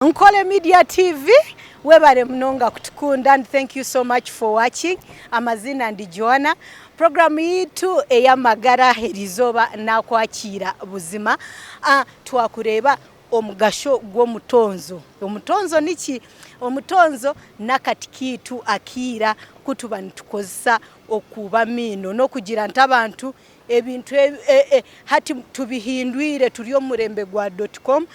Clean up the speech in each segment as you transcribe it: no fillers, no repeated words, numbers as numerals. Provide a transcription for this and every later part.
Nkole Media TV, webare munonga kutukunda and thank you so much for watching. Amazina ndi Joanna. Programu yitu ey'amagara erizooba nakwakiira buzima. Twakureeba omugasho gw'omutonzo. Omutonzo niki? Omutonzo n'akati kiitu akiira kutuba nitukozesa okuuba amaino n'okugira nti abantu Ebintu hati tubihindwire turi omu murembe gwa dot com,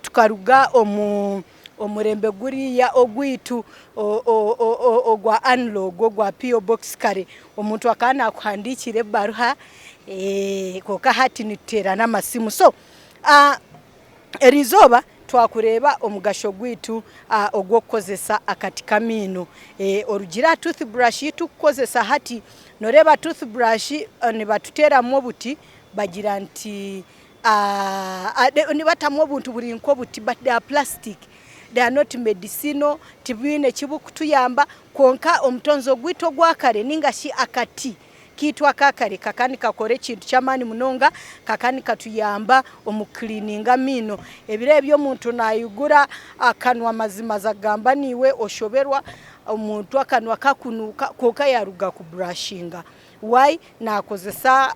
tukaruga omu murembe guriya ogwaitu ogwa analog ogwa PO box kare omuntu akaba naakuhandiikira ebaruha kwonka hati nituteerana amasimu. So Eriizooba twakureeba omugasho gwaitu ogw'okukozesa akati k'amaino. Orugire aha toothbrush ei turikukozesa hati, nooreeba toothbrush nibatuteeramu obuti bagira nti nibatamu obuntu buri nk'obuti but they are plastic, they are not medicinal, tibwine eki burikutuyamba kwonka omutonzo gwaitu ogwa kare nainga shi akati kaitu aka kare kakaba nikakora ekintu ky'amaani munonga, kakaba nikatuyamba omu kukiriininga amaino. Ebiro ebi omuntu naigura akanwa mazima aza kugamba naiwe oshoberwa, omuntu akanwa kakunuuka kwonka yaaruga kuburashinga. Why? Naakozesa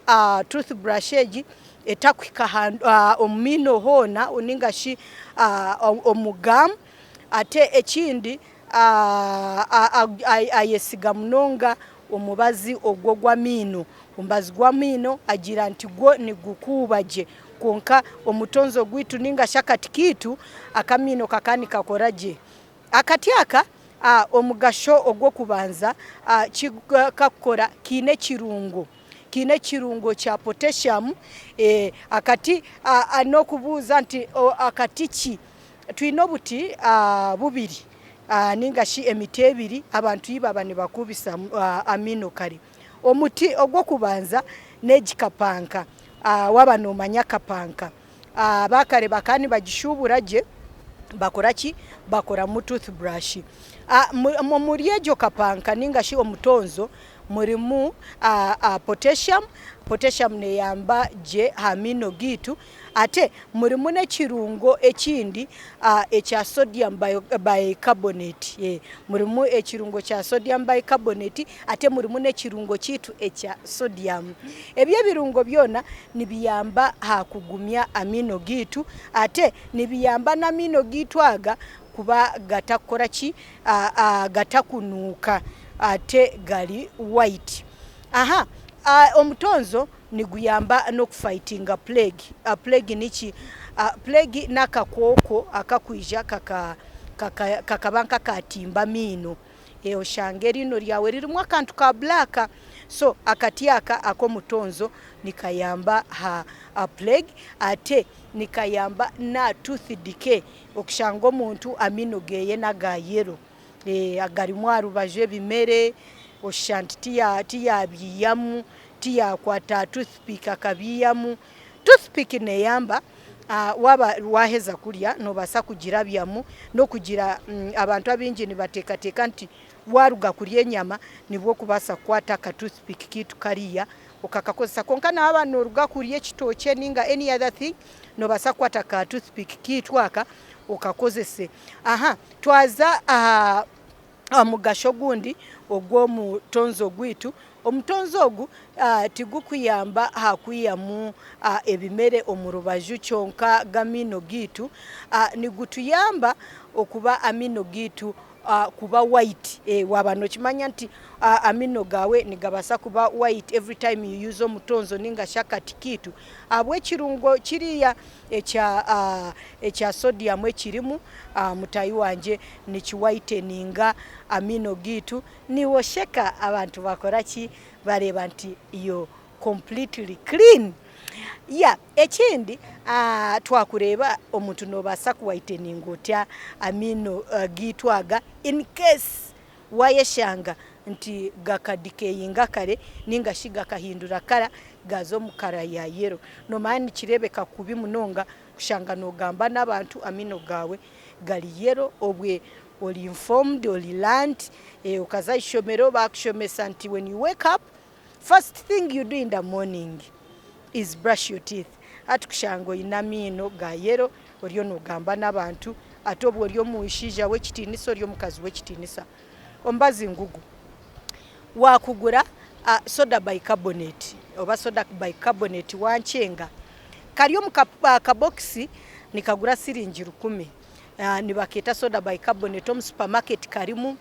toothbrush egi etakuhika omu maino hoona nainga shi omu gaamu. Ate ekindi ayesiga munonga omubazi ogwo ogw'amaino. Omubazi gw'amaino agira nti gwo nigukuuba gye kwonka omutonzo gwaitu nainga shi akati kaitu ak'amaino kakaba nikakora gye. Akati aka omugasho ogw'okubanza kakukora kaine ekirungo, kaine ekirungo kya potassium. Akati n'okubuuza nti akati ki? Twine obuti bubiri nainga shi emiti ebiri abantu ei baaba nibakuubisa amaino kare. Omuti ogw'okubanza n'egi kapanka, waaba noomanya kapanka. Abaakare bakaba nibagishuubura gye bakora ki? Bakoramu toothbrush. Omuri egyo kapanka nainga shi omutonzo murimu potassium, potassium neeyamba gye aha maino gaitu. Ate murimu n'ekirungo ekindi ekya sodium bicarbonate. Murimu ekirungo kya sodium bicarbonate ate murimu n'ekirungo kyaitu ekya sodium. Ebyo ebirungo byona nibiyamba aha kugumya amaino gaitu ate nibiyamba n'amaino gaitu aga kuba gatakukora ki? Gatakunuuka ate gari white. Omutonzo Niguyamba n'okufayitinga pureegi. Pureegi niki? Pureegi n'akakooko akakwija kakaba nk'akatimba amaino. Oshanga eriino ryawe ririmu akantu ka buraaka. So akati aka ak'omutonzo nikayamba aha pureegi ate nikayamba n'aha tuuthi dikee okushanga omuntu amaino ge n'aga yero. Agarimu aha rubaju ebimere oshusha nti tiyabyihamu, tiyakwata aha toothpick akabyihamu. Toothpick neyamba waaba waheza kurya nobaasa kugirabyamu n'okugira abantu abaingi nibateekateeka nti waruga kurya enyama nibwo orikubaasa kukwata aka toothpick kaitu kariya okakakozesa kwonka na waaba noruga kurya ekitookye ninga any other thing nobaasa kukwata ka toothpick kaitu aka okakozese. Twaza aha mugasho ogundi ogw'omutonzo gwaitu. Omutonzo ogu tigukuyamba aha kwihamu ebimere omu rubaju kyonka g'amaino gaitu, nigutuyamba okuba amaino gaitu kuba white. Waaba nookimanya nti amaino gaawe nigabaasa kuba white every time you use omutonzo nainga shi akati kaitu ahabw'ekirungo kiriya ekya sodium ekirimu mutaahi wangye nikiwayiteninga amaino gaitu niiwe osheka abantu bakora ki bareeba nti you're completely clean. Yeah ekindi twakureeba omuntu noobaasa kuwayiteninga otya amaino gaitu aga in case Waayeshanga nti gakadikeyinga kare nainga shi gakahindura kara gaaza omu kara ya yero, noomanya nikireebeka kubi munonga kushanga noogamba n'abantu amaino gaawe gari yero obwe ori informed, ori learned, okaza aha ishomero baakushomesa nti when you wake up first thing you do in the morning is brush your teeth. Hati kushanga oine amaino ga yero oriyo noogamba n'abantu. Ate obwo ori omushaija w'ekitiinisa ori omukazi w'ekitiinisa. Omubazi ngugu. Waakugura soda bicarbonate oba soda bicarbonate wankyenga, kari omu kabokisi nikagura siringi rukumi. Nibakeeta soda bicarbonate omu supamaketi karimu,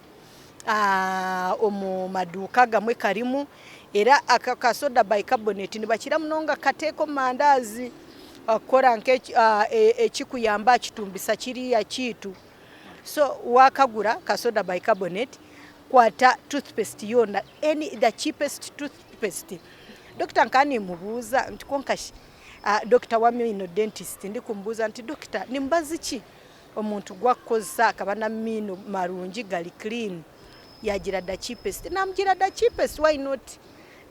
omu maduuka agamwe karimu. Era aka ka soda bicarbonate nibakira munonga kukateeka omu mandaazi kukora nk'ekikuyamba aha kitumbisa kiriya kyaitu. So waakagura ka soda bicarbonate, kwata toothpaste yoona, any the cheapest toothpaste. Dokita nkaba nimubuuza nti kwonka shi dokita w'amaino dentist ndikumubuuza nti dokita ni mubazi ki omuntu ogu akukozesa akaba n'amaino marungi gari clean? Yaagira the cheapest. Naamugira the cheapest why not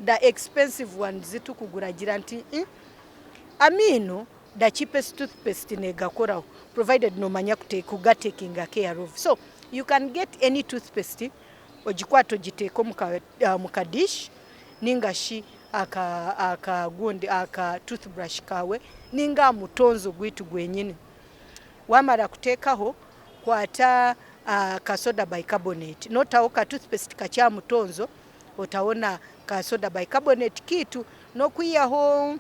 the expensive ones ezi turikugura? Agira nti amaino The cheapest toothpaste negakoraho provided nomanya kuga takinga care of so you can get any toothpaste ogikwate ogiteeke omu ka dish ninga shi aka gundi aka toothbrush kawe ninga aha mutonzo gwaitu gwenyini wamara kutekaho kwata ka soda bicarbonate notaho ka toothpaste kakye aha mutonzo otaho na ka soda bicarbonate kaitu n'okwihaho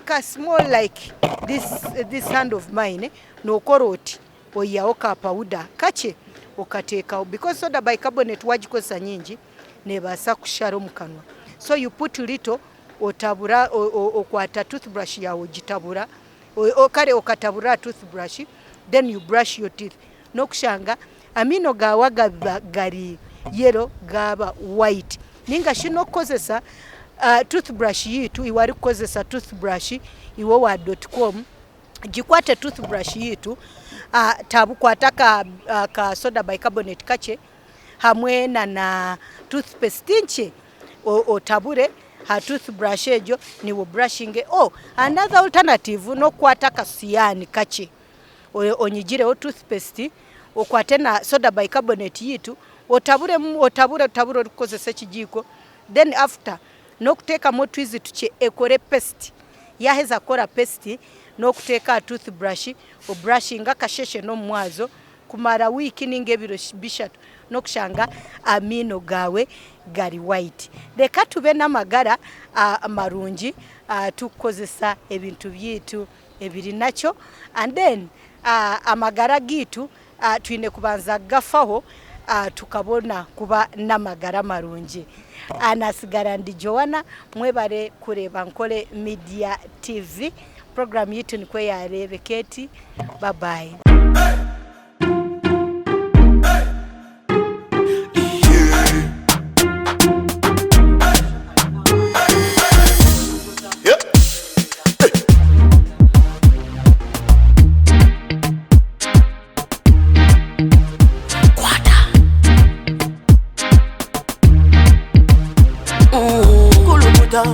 ka small like this, this hand of mine nokora oti oihaho ka powder kakye okateekaho because soda bicarbonate wagikozesa nyingi nebaasa kushara omu kanwa so you put little otabura okwata toothbrush yaawe ogitabura kare okatabura aha toothbrush then you brush your teeth n'okushanga amaino gaawe agaba gari yellow gaaba white ninga shi n'okukozesa toothbrush yaitu iwe arikukozesa toothbrush iwe owa dot com gikwate toothbrush yaitu kwata ka soda bicarbonate kakye hamwe na na toothpaste nkye otabure aha toothbrush egyo niiwe oburashinge or another alternative n'okukwata akasiyaani kakye onyigireho toothpaste okwate na soda bicarbonate yaitu otaburemu otabure otabure orikukozesa ekigiiko then after n'okuteekamu otwizi tukye ekore paste yaaheza kukora paste n'okuteeka aha toothbrush oburashinge akasheshe n'omu mwazo kumara wiiki ninga ebiro bishatu n'okushanga amaino gaawe gari white. Reka tube n'amagara marungi turikukozesa ebintu byaitu ebiri nakyo and then amagara gaitu twine kubanza kugafaho tukabona kuba n'amagara marungi. Nasigara ndi Joanna, mwebare kureeba Nkore Media TV. Puroguraamu yaitu nikwo yaareebeka eti. Bye bye. Kulukuta,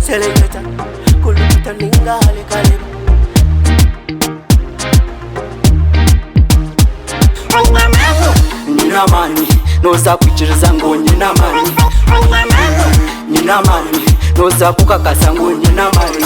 seleketa, kulukuta ninga halekaleba. Nyine amaani noza kwikiriza ngu nyine amaani Nyine amaani noza kukakasa ngu nyine amaani.